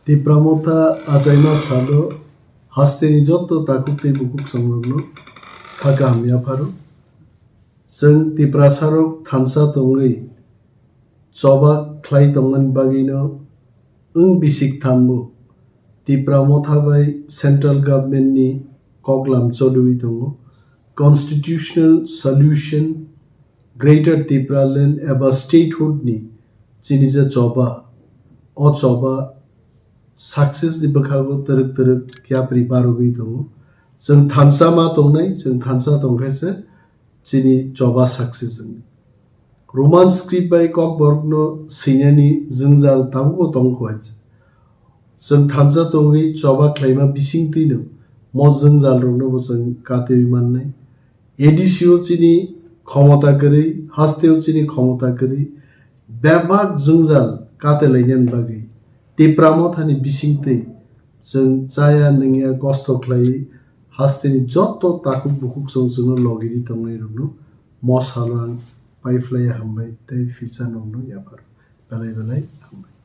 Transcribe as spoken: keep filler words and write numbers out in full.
Tipra Motha achaima salo hasteni joto takhuk tei bukhuk chongrokno kha kaham yapharo. Chwng Tiprasarok thansa tongwi choba khlai tongmani bagwino wng bisik thambo Tipra Motha bai Central Government ni koklam choliwi tongo. Constitutional Solution, Greater Tipraland eba Statehood ni chini je choba, o choba success ni bwkhago twrwk twrwk yapri barogwi tongo. Chwng thansa ma tongnai, chwng thansa tongkhe se chini choba success wngwi. Roman script bai kokborokno swinani jwngjal tabukbo tongkho hai se. Chwng thansa tongwi choba khlaima bisingtwino mo jwngjalrokno bo chwng katwi mannai. A D C o chini khomota kwrwi, hasteo chini khomota kwrwi, bebak jwngjal katelainani bagwi Tipra Mothani bisingtwi chwng chaya nungya kosto khlaiwi hasteni joto takhuk bukhuk chwng chwngno logiri tongnairokno mo salo ang paiphlaiya hambai tei future nokno yapar belai belai hambai.